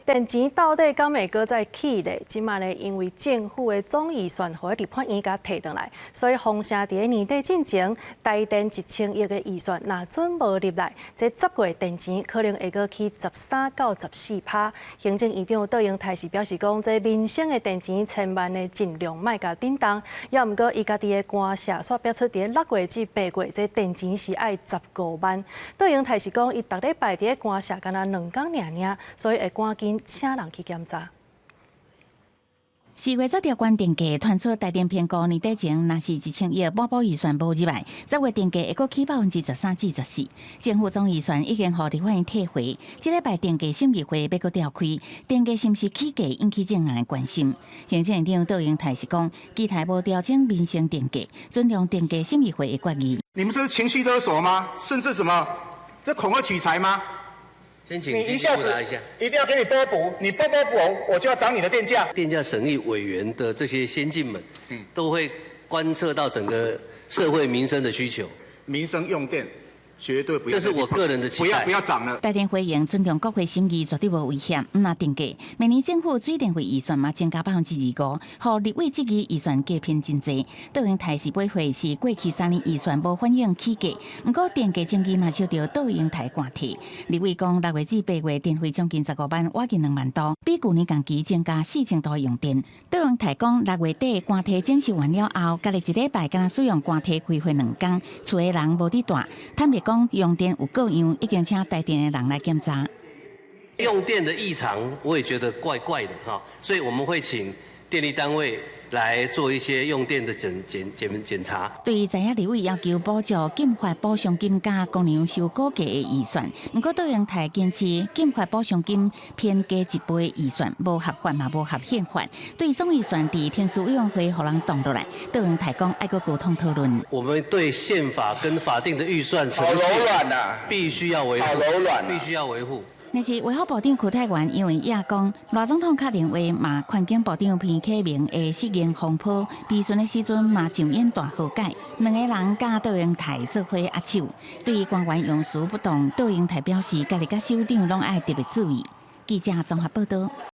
電錢到底敢會閣再起咧？這馬呢，因為政府的總預算予立法院共提轉來，所以封城佇咧年底進前，台電1000億的預算若準無入來，這10月電錢可能會閣起13到14趴。行政院長卓榮泰是表示講，這民生的電錢千萬的盡量莫共振動。猶毋過伊家己的官舍煞表出佇咧6月至8月，這電錢是愛15萬。卓榮泰是講，伊逐禮拜佇咧官舍敢若兩工爾爾，所以會趕緊請人去檢查。4月才調懸電價，傳出台電評估年底前，若是1000億補補預算無入來，10月電價會閣起13%至14%。政府總預算已經予立法院退回，這禮拜電價審議會欲閣召開，電價是毋是起價引起眾人的關心。行政院長卓榮泰是講，基泰無調整民生電價，尊重電價審議會的決議。你們這是情緒勒索嗎？甚至什麼？這恐嚇取財嗎？先請你一下子一定要給你撥補，你不撥補，我就要漲你的電價。電價審議委員的這些先進們，都會觀測到整個社會民生的需求。民生用電絕對不要，這是我個人的期待。不要不要漲了。台電回應尊重國會審議，絕對無危險。毋但電價，明年政府水電費預算嘛增加25%，予立委質疑預算加編真濟。卓榮泰是回會是過去3年預算無反映起價，毋過電價爭議嘛受著卓榮泰關注。立委講6月至8月電費將近15萬，倚近2萬度，比舊年同期增加4000度用電。卓榮泰講6月底官邸整修完了後，家己一禮拜敢若使用官邸開會兩工，厝的人無佇蹛。坦白講，用電有過量，已經請台電的人來檢查。用電的異常，我也覺得怪怪的哈，所以我們會請電力單位來做一些用電的檢檢檢檢查。對於在野立委要求補助禁發補償金佮公糧收估價的預算，毋過卓榮泰堅持禁發補償金偏低一倍預算，無合法嘛無合憲法。對總預算佇程序委員會予人擋落來，卓榮泰講愛閣溝通討論。我們對憲法跟法定的預算程序，好柔軟啊，必須要維護，好柔軟，必須要維護。但是衛福部長邱泰源因為也講，賴總統敲電話嘛，環境部長彭啟明會適應風波，備詢的時陣嘛上演大和解，兩个人佮卓榮泰做伙握手。對於官員用詞不當，卓榮泰表示，家己佮首長攏愛特別注意。記者綜合報道。